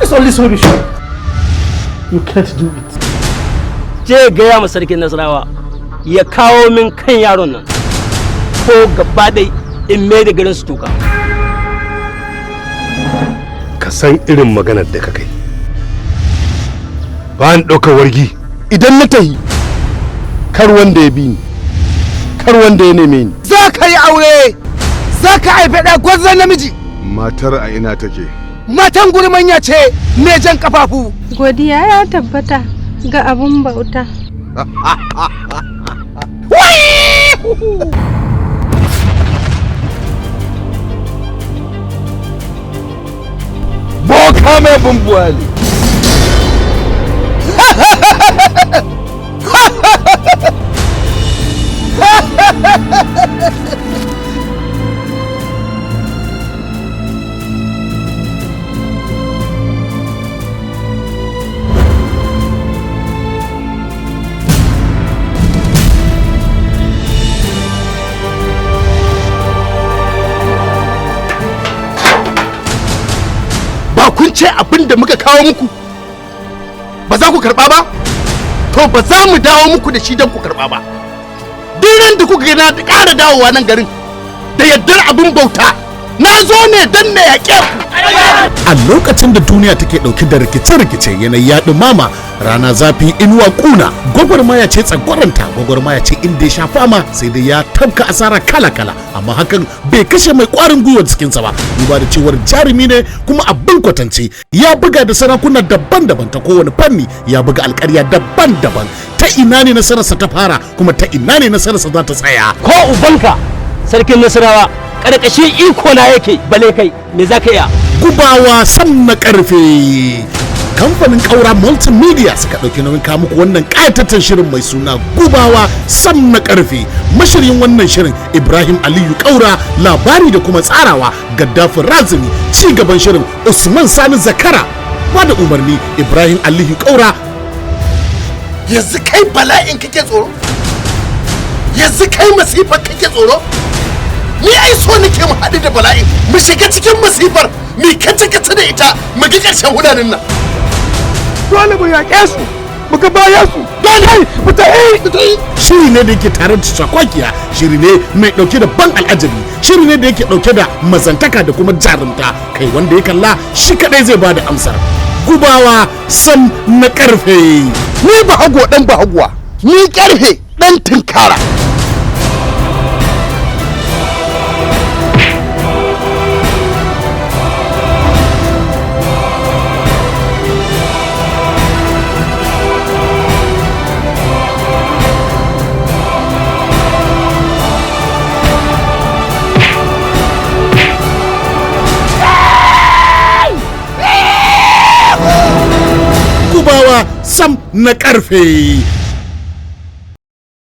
It's only solution. You can't do it. Je gaya ma sarkin Nasarawa ya kawo min kan yaron nan, ko gaba dai in mai da garin su toka. Ka san irin maganar da ka kai, ba ni ɗaukar wargi. Idan na tahi, kar wanda ya bi ni, kar wanda ya neme ni. Za ka yi aure, za ka haifi ɗa gwarzon namiji. Matar a ina take? Matan gurmanya ce mai jan kafafu. Godiya ya tabbata ga abun bauta. Boka mai bumbuwali. Ba kun ce abin da muka kawo muku ba za ku karba ba? To ba za mu dawo muku da shi don ku karba ba. Duk ran da kuka ga na ƙara dawowa nan garin da yardar abin bauta, na zo ne don na yaƙe ku. A lokacin da duniya take ɗauke da rikice-rikice, yanayi ya ɗumama, rana zafi, inuwa ƙuna, gwagwarmaya ce tsagwaranta, gwagwarmaya ce inda ya sha fama, sai dai ya tabka asara kala-kala, amma hakan bai kashe mai ƙwarin gwiwar cikinsa ba, duba da cewar jarumi ne kuma abin kwatance. Ya buga da sarakuna daban-daban ta kowane fanni, ya buga alƙarya daban-daban. Ta ina ne nasararsa ta fara, kuma ta ina ne nasararsa za ta tsaya? Ko ubanka sarkin Nasarawa ƙarƙashin iko na yake, bale kai, me za ka iya? Gubawa Sam na Karfe. Kamfanin Kaura Multimedia suka ɗauki nauyin kawo muku wannan ƙayataccen shirin mai suna Gubawa Sam na Karfe. Mashirin wannan shirin Ibrahim Aliyu Kaura, labari da kuma tsarawa Gaddafin Razumi, ci gaban shirin Usman Sani Zakara, ba da umarni Ibrahim Aliyu Kaura. Yanzu kai bala'in kake tsoro? Yanzu kai masifar kake tsoro? Ni ai so nake mu haɗu da bala'in, mu shiga cikin masifar, mu kace kace da ita, mu ga ƙarshen hudanin nan. Dole mu yaƙe su, mu ga bayan su. Dole mu tafi, mu tafi. Shiri ne da yake tare da sakwakiya, shiri ne mai dauke da ban al'ajabi, shiri ne da yake dauke da mazantaka da kuma jarumta. Kai, wanda ya kalla shi kadai zai bada amsar. Gubawa Sam na Karfe. Ni ba hago dan ba haguwa, ni karfe dan tinkara. Gubawa Sam na Karfe.